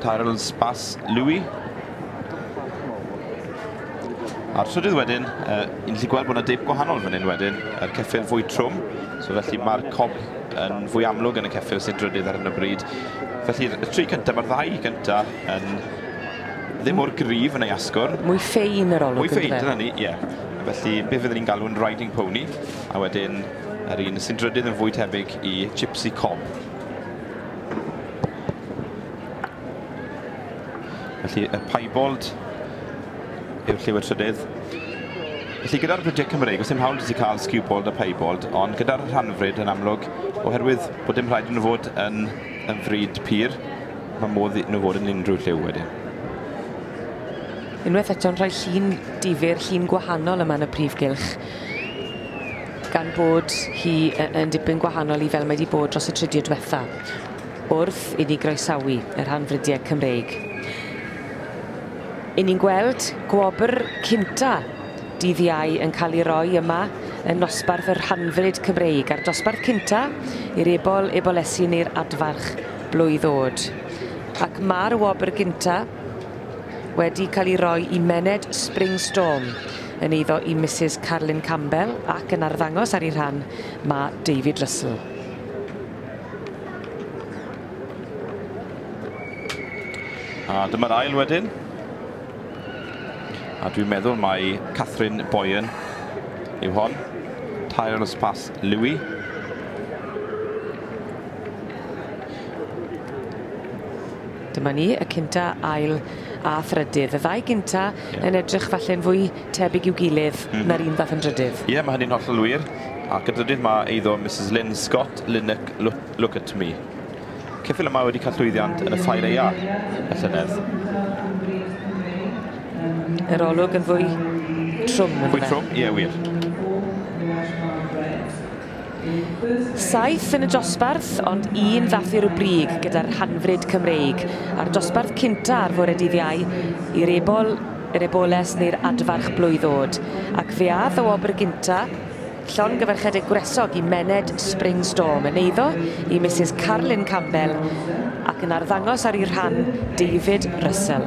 Tyrrellspass Louis. A'r trydydd wedyn, ni'n gallu gweld bod yna deip gwahanol fan hyn wedyn, yr ceffyl fwy trwm, so felly mae'r cob yn fwy amlwg yn y ceffyl sy'n drydydd ar hyn o bryd. Felly y tri cyntaf, mae'r ddau gyntaf yn ddim mor gryf yn ei asgwrn. Mwy ffein yr olwg. Mwy ffein, dyna ni, ie. Felly beth fyddwn ni'n galw'n riding pony, a wedyn yr un sy'n drydydd yn fwy tebyg i Gypsy Cob. Felly y piebald yw'r lliw y trydydd. Felly gyda'r bridiau Cymreig, oes dim hawl i ti cael skewbald a piebald, ond gyda'r rhanfrid yn amlwg, oherwydd bod dim rhaid i nhw fod yn frid pur, mae modd i nhw fod yn unrhyw lliw wedyn. Unwaith eto'n rhoi llun difyr, llun gwahanol yma yn y prif gylch, gan bod hi yn dipyn gwahanol i fel mae wedi bod dros y tridiau diwetha, wrth i ni groesawu y rhanfridiau Cymreig. I ni'n gweld gwobr cynta dydd Iau yn cael ei roi yma yn nosbarth y rhanfrid Cymreig, a'r dosbarth cynta i'r ebol, ebolesi neu'r adfarch blwydd oed. Ac mae'r wobr gynta wedi cael ei roi i Mened Springstorm yn eiddo i Mrs Carlyn Campbell, ac yn arddangos ar ei rhan mae David Russell. A dyma'r ail wedyn. A dwi'n meddwl mai Catherine Boyan yw hon. Tyrrellspass Louis. Dyma ni, y cynta, ail a thrydydd. Y ddau gynta yn edrych falle'n fwy tebyg i'w gilydd na'r un ddath yn drydydd. Ie, mae hynny'n hollol wir. Ac y drydydd mae eiddo Mrs Lynn Scott, Lynnock, Look at Me. Ceffyl yma wedi cael llwyddiant yn y ffair aea y llynedd. Yr olwg yn fwy trwm. Fwy trwm, ie, wir. 7 yn y dosbarth, ond un ddath i'r brig gyda'r rhanfrid Cymreig. A'r dosbarth cynta ar fore dydd Iau i'r ebol, yr eboles neu'r adfarch blwydd oed. Ac fe ath y wobr gynta, llongyfarchiadau gwresog i Mened Springstorm yn eiddo i Mrs Carlyn Campbell, ac yn arddangos ar ei rhan David Russell.